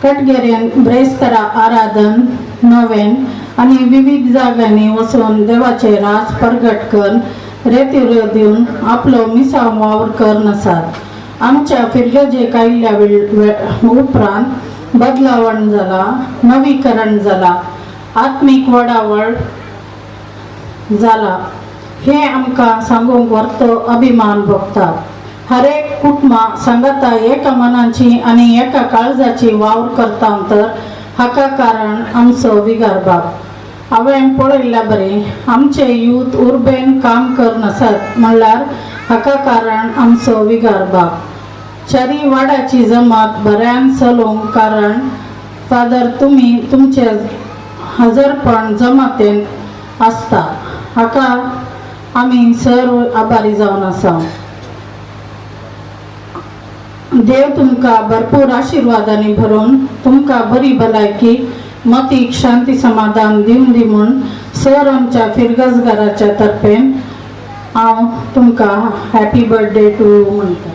कटगेरेन ब्रेस्तरा आराधन नोवेन आनी विविध जाग्यांनी वचून देवाचे राज परगट करून रेतिरो दिवन आपलो मिसांव वावर करून आसात. आमच्या फिरगजेक आयिल्ल्या उपरांत बदलावण जाला, नवीकरण जाला, आत्मीक वडावळ जाला हे आमकां सांगूंक व्हरतो अभिमान भोगता. हर एक कुटुंबां सांगाता एका मनाची आनी एका काळजाची वावर करता तर हाका कारण आमचो विगार बाब. हांवें पळयल्ल्या बरें आमचे यूथ उर्बेन काम करनासत म्हणल्यार हाका कारण आमचो विगार बाब. चारी वाडाची जमात बऱ्यान चलोवंक कारण फादर तुमी तुमचे हजरपण जमातेन आसता, हाका आमी सर्व आभारी जावन आसा. देव तुमकां भरपूर आशिर्वादांनी भरून तुमकां बरी भलायकी, मतीक शांती समाधान दिवन दी म्हूण सर आमच्या फिरगजगाराच्या तर्फेन हांव तुमकां हॅपी बर्थडे टू you म्हणटा.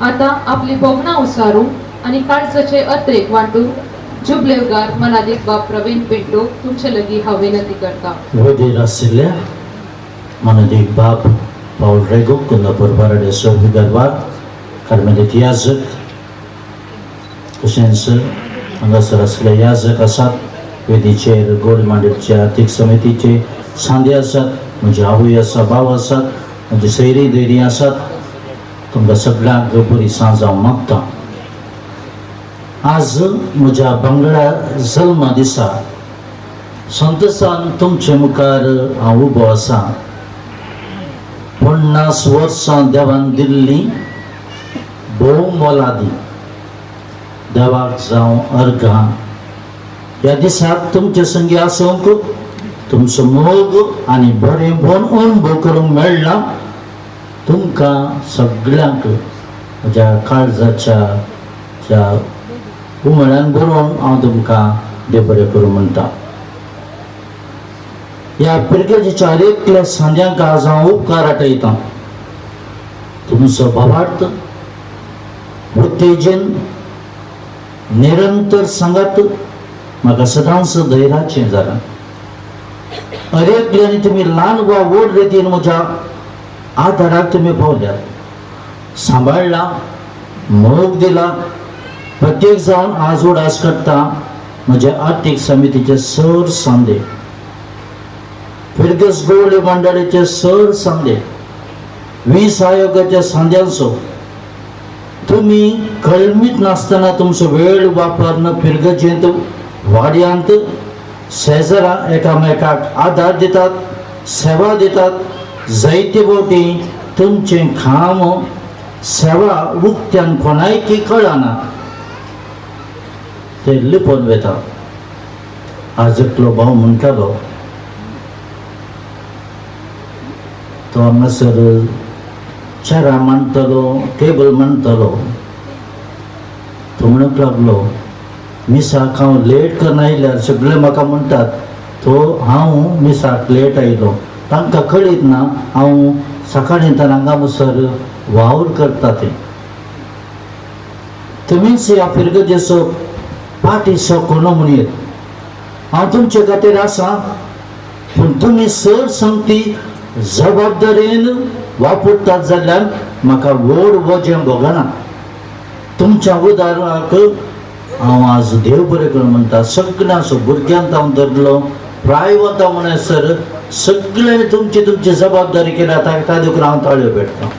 आता आपली भोगणां उसारू आनी काळजाचे अत्रेक वांटून जुबलेवगार मनादीक बाब प्रवीण पिंटो तुमचे लगीं हांव विनंती करता. वडील आशिल्ल्या मानदीक बाब पावल रेगो, कुंदापूर बाराडेचो विगरवार कार्मेलीत याजक, तशेंच हांगासर आसले याजक आसात, वेदीचेर गोड मांडीचे आर्थीक समितीचे सांदे आसात, म्हजी आवय आसा, भाव आसात, म्हजी सैरी दैरी आसात. तुमकां सगळ्यांक बरी सांज हांव मागता. आज म्हज्या बांगड्या जल्मा दिसा संतोसान तुमचे मुखार हांव उबो आसा. 50 वर्सां देवान दिल्ली भोव मोलादी देवाक जावं अर्घां. ह्या दिसाक तुमचे संगी आसूंक तुमचो मोग आनी बरें बोन अणभव करूंक मेळ्ळा. तुमकां सगळ्यांक म्हज्या काळजाच्या ज्या उमळ्यान बरोवन हांव तुमकां देव बरें करूं म्हणटा. ह्या पिरगेच्या एकल्या सांद्यांक आज हांव उपकार आटयतां. तुमचो भावार्थ उत्तेजन निरंतर सांगात म्हाका सदांच धैर्याचें जालां. अरेकल्यानी तुमी ल्हान वा व्हड रितीन म्हज्या आदाराक तुमी पावल्यात, सांबाळ्ळा, मोग दिला. प्रत्येक जावन आज उडास करता म्हज्या आर्थीक समितीचे सर सांदे, फिरगस गोवली मंडळीचे सर सांदे, 20 आयोगाच्या सांद्यांचो तुमी कळमीत नासतना तुमचो वेळ वापरन फिरगजेंत वाड्यांत शेजरा एकामेकाक आदार दितात, सेवा दितात. जायते फावटी तुमचें काम सेवा उक्त्यान कोणायकी कळना, ते लिपोवन वता. आज एकलो भाव म्हणटालो, तो हांगासर चेरां मांडटलो, टेबल मांडटलो. तो म्हणूंक लागलो, मिसाक हांव लेट करून आयल्यार सगळे म्हाका म्हणटात तो हांव मिसाक लेट आयलो. तांकां कळीत ना हांव सकाळीं तर हांगा मुसर वावर करता. ते तुमीच ह्या फिरगजेचो पाटीचो कोणो म्हणयेत. हांव तुमचे खातीर आसा, पूण तुमी सर संगती जबाबदारेन वापरतात जाल्यार म्हाका व्हड वजें भोगना. तुमच्या उदाराक हांव आज देव बरें करूं म्हणटा. सगळ्यांचो भुरग्यांक हांव धरलो, प्रायवंत हांव म्हणसर सगळ्यांनी तुमची तुमची जबाबदारी केल्या, ताका देखून हांव ताळयो पेटता.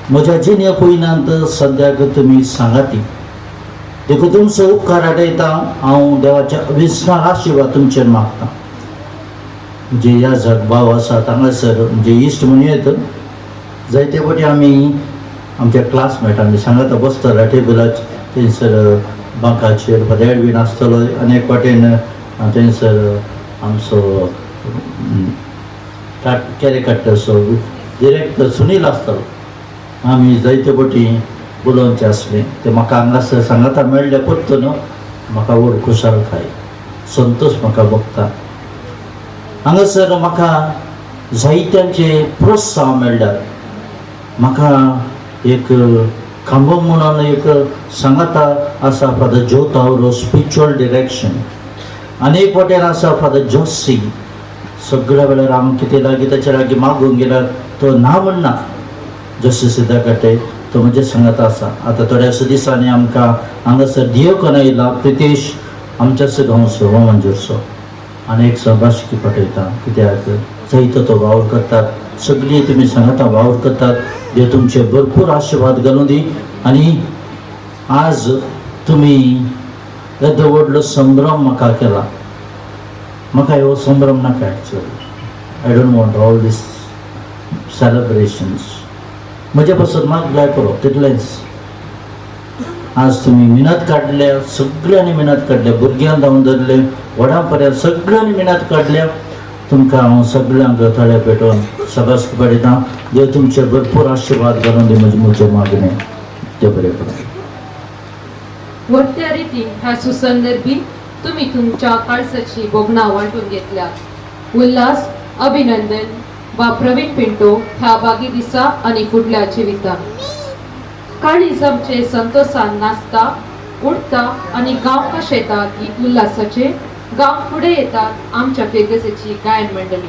म्हज्या जिणे पयनांत सद्याक तुमी सांगाती, देखून तुमचो उपकार आटयता. हांव देवाच्या विस्वास आशिर्वाद तुमचेर मागता. म्हणजे याजक भाव आसात हांगासर, म्हणजे इश्ट म्हणून येत जायते फावटी आमी आमच्या क्लासमेट आमी सांगाता बसतले टेबलाचेर, थंयसर बांकाचेर फादर बीन आसतलो आनी एक वाटेन थंयसर आमचो केरे काडटसो डिरेक्टर सुनील आसतलो. आमी जायते फावटी उलोवचें आसलें. ते म्हाका हांगासर सांगाता मेळ्ळें परतून म्हाका व्हड खुशालकाय संतोश म्हाका भोगता. हांगासर म्हाका जायत्यांचे प्रोत्साहन मेळ्ळ्यात. म्हाका एक खांबो म्हणून एक सांगाता आसा फादर जो तावरो, स्पिरिच्युअल डिरेक्शन. आनी एक वाटेन आसा फादर जोसी. सगळ्या वेळार हांव कितें लागीं ताच्या लागीं मागूंक गेल्यार तो ना म्हणना. जोसी सिद्धा काटे तो म्हज्या सांगाता आसा. आतां थोड्याशा दिसांनी आमकां हांगासर दियोकन आयला प्रितेश आमच्याच गांवचो मंजूरचो आनी एक सहभाषकी पाठयता. कित्याक जायतो तो वावर करतात, सगळीं तुमी सांगाता वावर करतात. देव तुमचे भरपूर आशिर्वाद घालूं दी. आनी आज तुमी येदो व्हडलो संभ्रम म्हाका केला. म्हाका हो संभ्रम नाका. Actually I don't want all these celebrations. म्हजे पासून मागल्यार पुरो तितलेंच. आज तुमी मिनत काडल्या, सगळ्यांनी मिनत काडल्या, भुरग्यांक धांवन धरले, व्हडां पर्यंत सगळ्यांनी मिनत काडल्या. तुमकां हांव सगळ्यांक थळे पेटोवन सबास पडयता. देव तुमचे भरपूर आशिर्वाद घालून दी. म्हजें म्हजें मागणें देव बरें करूं. व्हडत्या रितीन ह्या सुसंदर्भी तुमी तुमच्या काळजाची भोगणां वांटून घेतल्यात. उल्हास अभिनंदन वा प्रवीण पिंटो ह्या बागी दिसा आनी फुडल्या जिवितान काळीज आमचे संतोसान नाचता, उडता आनी गांव कशेता ती उल्हासाचे गांव फुडें येतात आमच्या फिर्गजेची गायन मंडळी.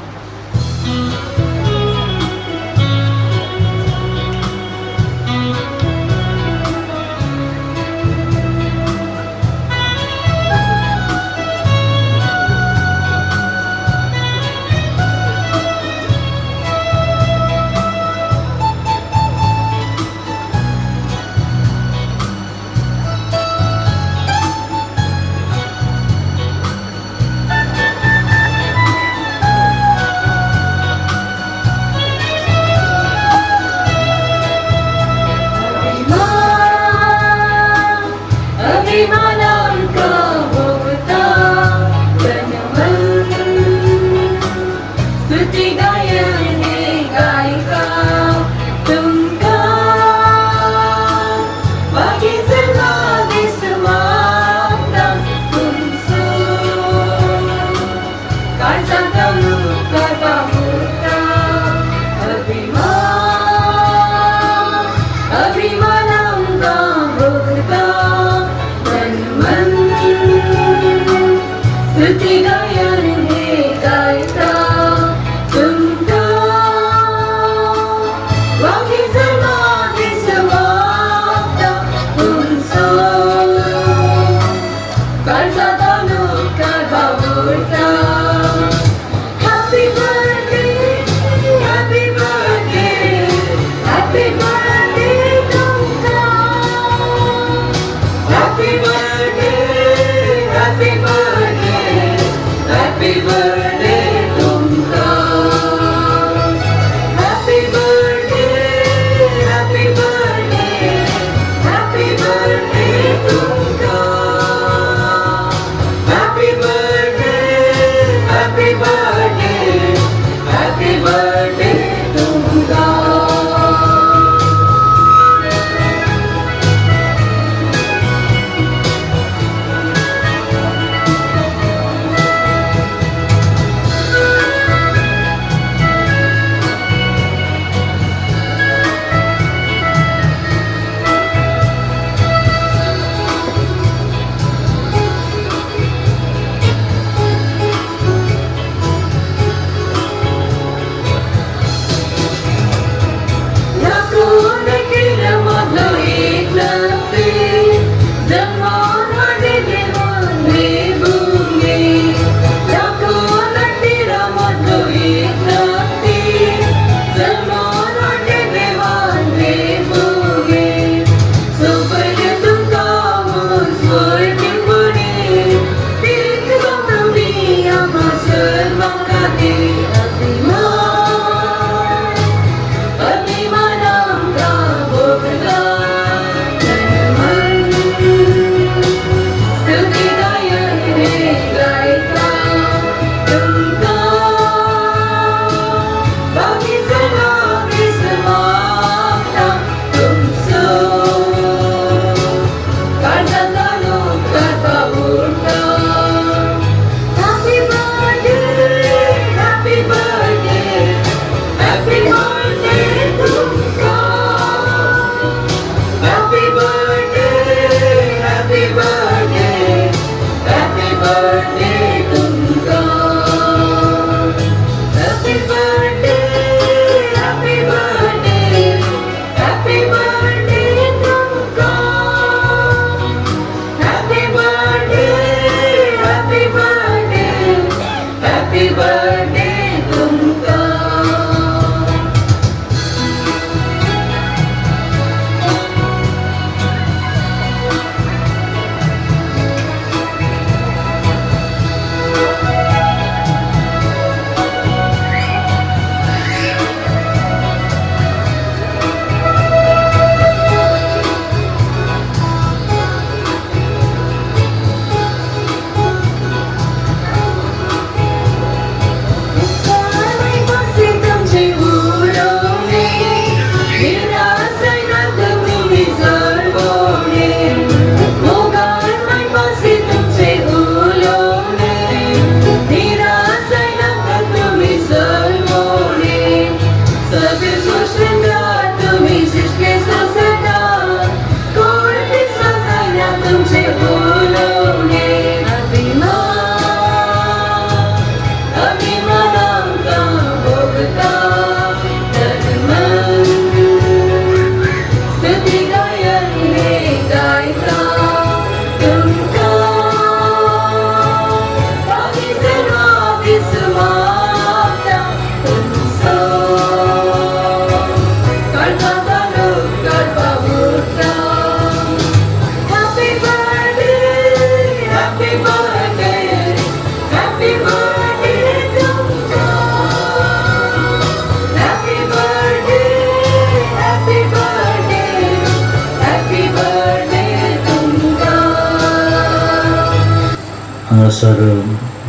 हांगासर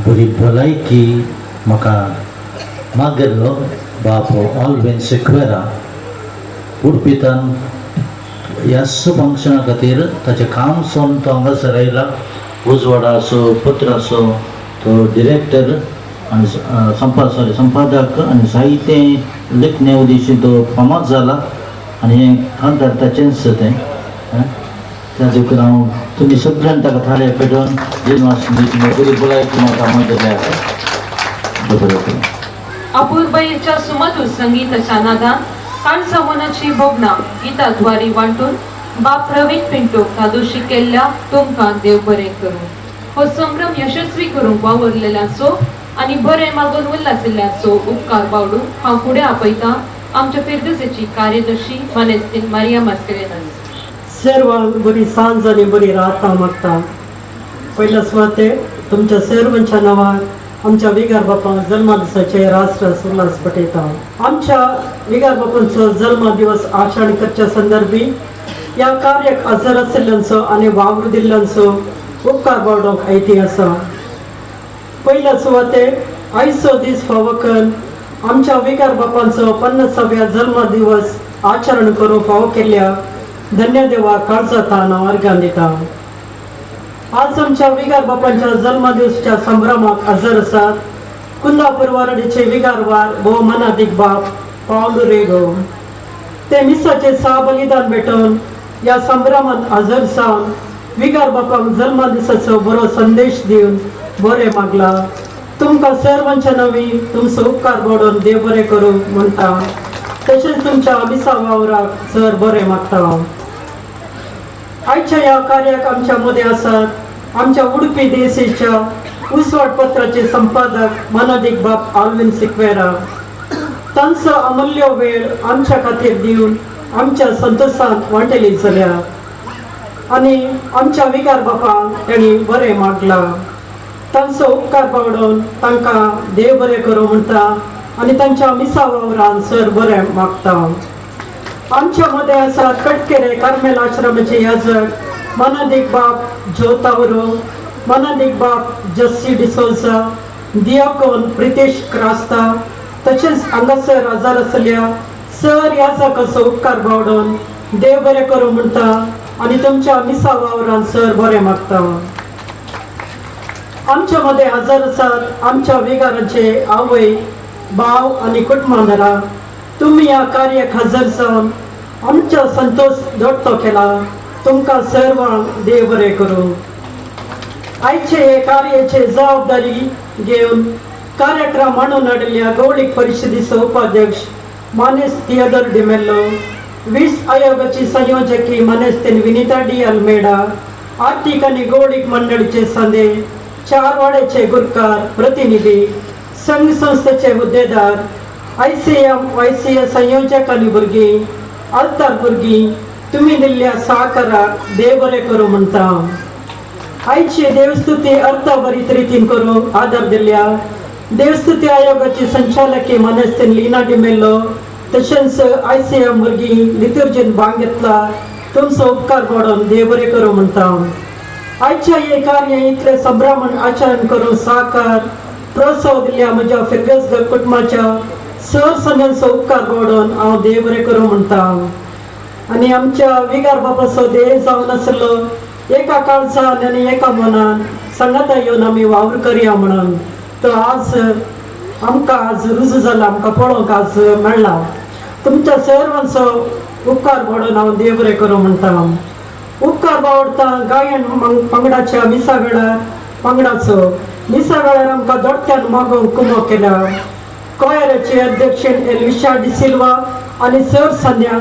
बरी भलायकी म्हाका मागयल्लो बाप ऑलवेन सिक्वेरा उडपितान ह्या फंक्शना खातीर ताचें काम सोडून तो हांगासर आयला. उजवाडा आसूं, पत्र आसूं, तो डिरेक्टर आनी सॉरी संपादक आनी जायते लेखणे उदेशी तो फामाद जाला आनी हें कांतार ताचेंच तें. त्या देखून हांव तुमी सगळ्यान ताका थारे पेटोवन दिनवास, बरी भलायकी म्हाका मागयल्या. बरें. अपूर्बईच्या सुमधुर संगीताच्या नादान काळजा मनाची भोगणां गीताद्वारी वांटून बाप प्रवीण पिंटो कादोशी केल्ल्या तुमकां देव बरें करूं. हो संभ्रम यशस्वी करूंक वावुरलेल्यांचो आनी बरें मागून उल्लासिल्ल्यांचो उपकार बावडून हांव फुडें आपयतां आमच्या फिरगजेची कार्यदर्शी मानेस्तीन मारिया मास्करेन्हस. सर्वांक बरी सांज आनी बरी रात हांव मागता. पयल्या सुवातेर तुमच्या सर्वांच्या नांवान आमच्या विगार बापांक जल्मा दिसाचे रास उल्हास पटयता. आमच्या विगार बापांचो जल्मा दिवस आचरण करच्या संदर्भी ह्या कार्याक हजर आशिल्ल्यांचो आनी वावर दिल्ल्यांचो उपकार बावडोंक आयती आसा. पयल्या सुवातेर आयचो दीस फावो करून आमच्या विगार बापांचो 50व्या जल्मा दिवस आचरण करूंक फावो केल्ल्या धन्य देवा काळजातान हांव अर्घां दिता. आज आमच्या विगार बापांच्या जल्मदिवसाच्या संभ्रमाक हजर आसात कुंदापूर वारडीचे विगारवार भोव मनादीक बाप पावलू रेगो. ते मिसाचे सहा बलिदान भेटोवन ह्या संभ्रमात हजर जावन विगार बापांक जल्मदिसाचो बरो संदेश दिवन बरें मागला. तुमकां सर्वांच्या नवी तुमचो उपकार बावडोवन देव बरें करूं म्हणटा. तशेंच तुमच्या मिसा वावराक सर बरें मागता. आयच्या ह्या कार्याक आमच्या मदें आसात आमच्या उडपी देसीच्या उजवाड पत्राचे संपादक मानादीक बाप आल्विन सिक्वेरा. तांचो अमूल्य वेळ आमच्या खातीर दिवन आमच्या संतोशांत वांटेली जाल्या आनी आमच्या विगार बापांक तांणी बरें मागलां. तांचो उपकार बावडोवन तांकां देव बरें करूं म्हणटा आनी तांच्या मिसा वावरान सर बरें मागता. आमच्या मदें आसात कटकेरे कार्मेल आश्रमाचे याजक मनादीक बाप ज्योतावरो, मनादीक बाप जस्सी डिसोजा, दियाकोन प्रितेश क्रास्ता, तशेंच हांगासर हजर आसल्या सर याजकाचो उपकार बावडोवन देव बरें करूं म्हणटा आनी तुमच्या मिसा वावरान सर बरें मागता. आमच्या मदें हजर आसात आमच्या विगारांचे आवय भाव आनी कुटुंबां. तुमी ह्या कार्याक हजर जावन आमचो संतोश दोट्टो केला. तुमकां सर्वांक देव बरें करूं. आयचे हे कार्याचे जबाबदारी घेवन कार्यक्रम मांडून हाडिल्ल्या गौळीक परिशदेचो उपाध्यक्ष मानेस थियोदर डिमेल्लो, वीज आयोगाची संयोजकी मानेस्तीन विनिता डी अल्मेडा, आर्थीक आनी गौळीक मंडळीचे संदे, चार वाड्याचे गुरकार प्रतिनिधी, संघ संस्थेचे हुद्देदार, ICM YCA संयोजक आनी भुरगीं, आल्तार भुरगीं, तुमी दिल्ल्या सहकाराक देव बरें करूं म्हणटा. आयची देवस्तुती अर्थभरीत रितीन करूंक आदार दिल्ल्या देवस्तुती आयोगाची संचालकी मानेस्तीन लीना डिमेल्लो, तशेंच ICM भुरगीं लितुर्जीन भाग घेतला. तुमचो उपकार पडोवन देव बरें करूं म्हणटा. आयच्या हे कार्य इतलें संभ्रमण आचरण करून साकार प्रोत्साह दिल्ल्या म्हज्या फिरगज कुटुंबाच्या सर संघांचो उपकार पडोवन हांव देव बरें करूं म्हणटा. आनी आमच्या विगार बापाचो देह जावन आसलो एका काळजान आनी एका मनान सांगाता येवन आमी वावर करया म्हणून तो आज आमकां आज रुजू जाला, आमकां पळोवंक आज मेळ्ळा. तुमच्या सर्वांचो उपकार पडोवन हांव देव बरें करूं म्हणटा. उपकार बावडता गायन पंगडाच्या मिसा वेळार पंगडाचो मिसा वेळार आमकां दोडक्यान मागोवंक कुमो केल्या. कॉयराचे अध्यक्ष एल्विशा डिसिल्वा आनी सर संध्या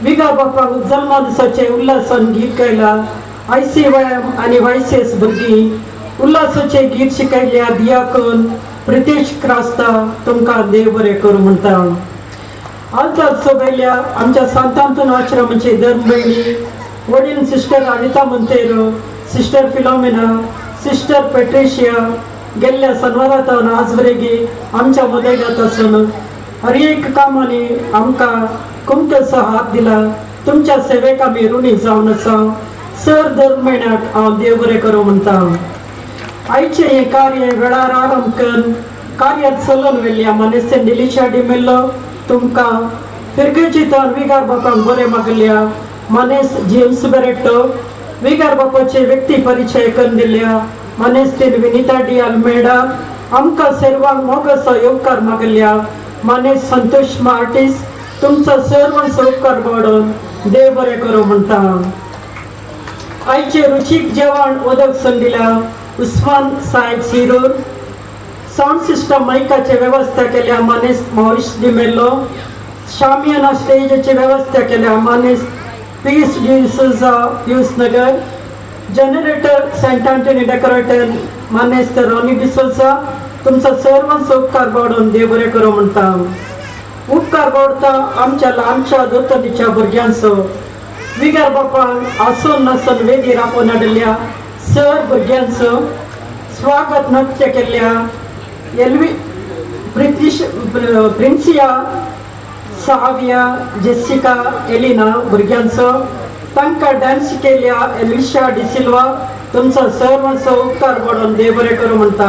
विगा बापाक जल्मा दिसाचे उल्हासान गीत गायला. ICYM आनी YCS भुरगीं उल्हासाचे गीत शिकयल्या. दियाकन प्रितेश क्रास्ता तुमकां देव बरें करूं म्हणटा. आल्तार सोबयल्या आमच्या सांतांतून आश्रमाचे धर्म भयणी वडील sister Anita Monteiro, sister Philomena, sister Patricia गेल्ल्या सनवारांत आज वरेगी आमच्या मदत आसून हर एक कामांनी आमकां कुमकेचो हात दिला. तुमच्या सेवेक आमी ऋणी जावन आसा. सर दर म्हयन्याक हांव देव बरें करूं म्हणटा. आयचें हें कार्य वेळार आरंभ करून कार्यात चलून व्हेल्ल्या मानेस्त निलिशा डिमेल्लो तुमकां, फिरगेजीतान विगार बापाक बरें मागल्या मानेस जेम्स बेरेट्टो, विगार बापाचे व्यक्ती परिचय करून दिल्या मानेस्तीन विनिता डी अल्मेडा, आमकां सर्वांक मोगाचो येवकार मागल्या मानेस संतोष मार्टीस, तुमचो सर्वांचो उपकार वाडोवन देव बरें करूं म्हणटा। आयचे रुचीक जेवण उदक संदिल्या उस्मान साहेब सिरूर, सावंड सिस्टम मायकाची वेवस्था केल्या मानेस मॉरिस डिमेल्लो, शामियाना स्टेजाची व्यवस्था केल्या मानेस Pius D'Souza Pius Nagar, generator Saint Anthony decorator मानेस्त Ronnie D'Souza, तुमचो सर्वांचो उपकार वाडोवन देव बरें करूं म्हणटा। उपकार वाडता आमच्या ल्हानच्या दोतोनीच्या भुरग्यांचो, विगार बापान आसून नासून वेदीर आपोवन हाडिल्ल्या सर भुरग्यांचो स्वागत नृत्य केल्ल्या एल्वी प्रितीश प्रिन्सिया साविया जेसिका एलिना भुरग्यांचो, तांकां डांस केल्या एलिशा डिसिल्वा, तुमचो सर्वांचो उपकार वाडोवन देव बरें करूं म्हणटा।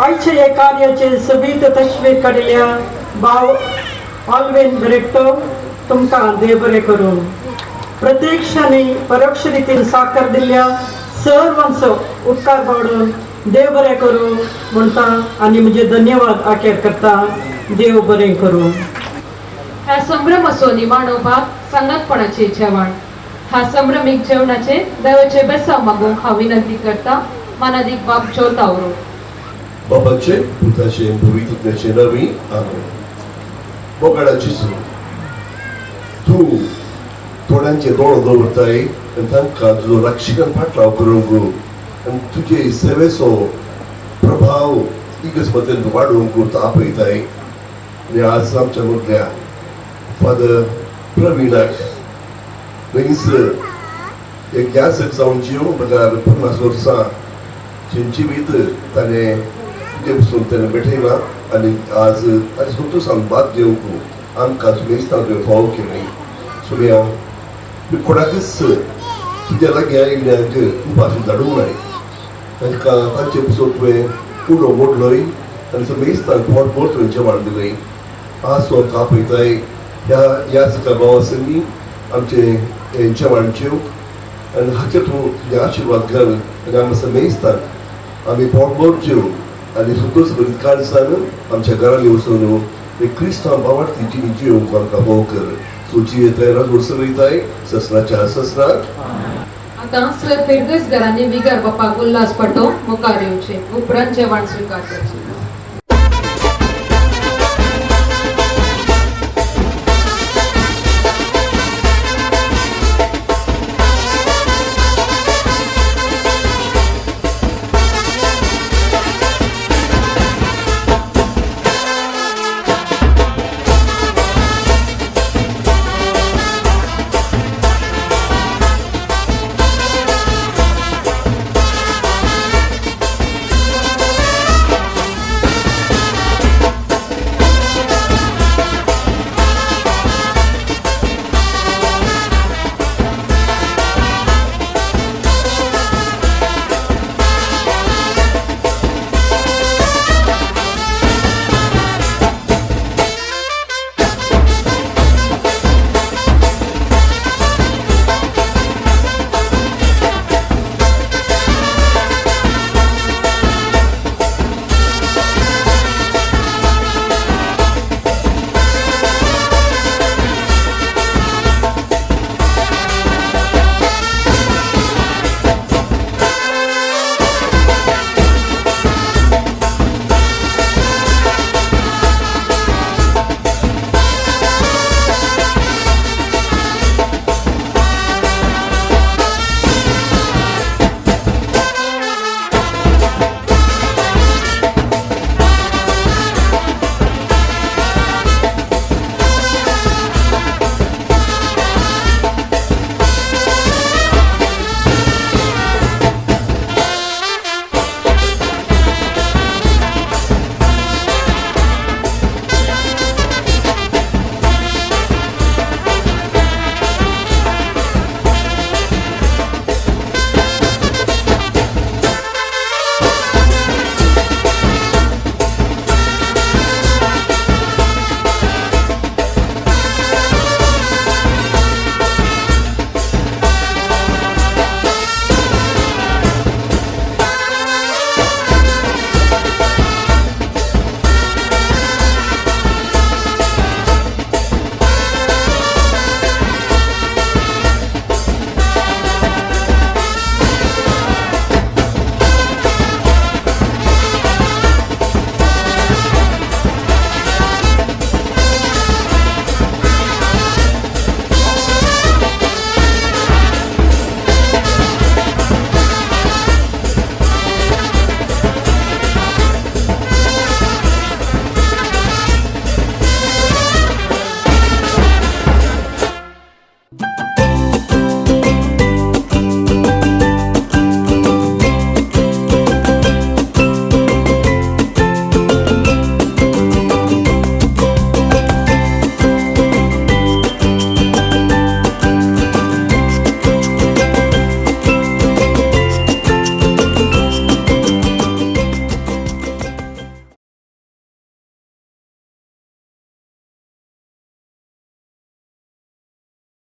आयचे हे कार्याचे सोबीत तशवीर काडिल्ल्या भाव ऑलवेन बेरेट्टो, तुमकां देव बरें करूं। प्रत्यक्ष आनी परोक्ष रितीन साकर दिल्ल्या सर्वांचो उपकार वाडोवन देव बरें करूं म्हणटा आनी म्हजे धन्यवाद अखेर करता। देव बरें करूं। ह्या संभ्रमाचो निमाणो भाग सांगातपणाचे जेवण। ह्या संभ्रमीक जेवणाचे देवाचे बेसांव मागूंक हांव विनंती करता मानादीक बाब जो तावरो। बाबाचे पुताचे पवित्रतेचे नवी आमेन। मोगाळा जेजू, तूं थोड्यांचे दोळो दवरताय आनी तांकां तुजो रक्षकान फाटलाव करूंक आनी तुजे सेवेचो प्रभाव इगर्ज वाडोवंक तूं आपयताय। आनी आज आमच्या मदल्या फादर प्रवीणाक न्हयच एक यासक जावन जीव बगर 50 वर्सां जिवीत ताणें तुजे पसून ताणें भेटयलां आनी आज ताचे संतोशान भाग घेवंक आमकां तुवें तुवें फावो केली। सोम्या, तूं कोणाकच तुज्या लागीं आयिल्ल्यांक उपाशी धाडूंक नाय, तांकां तांचे पसून तुवें उडो मोडलोय आनी समेस्तांक पोट भर तुवें जेवण दिलें। आज तूं आमकां आपयताय ह्या यासका भावा संगी आमचें जेवण जेवंक आनी हाचेर तूं तुजे आशिर्वाद घाल आनी आमकां समेस्तांक आमी पोटभर जेवन आनी संतोश भरीत काळजान आमच्या घरांनी वचून एक क्रिस्तांव भावार्थी जिणी जियोवंक आमकां भोव कर। सो जियेताय राजवट चलयताय ससनाच्या ससनाक। आतां सर फिरगस घरांनी विगर बापाक उल्हास पटोवंक मुखार येवचे, उपरांत जेवण स्विकार करचें।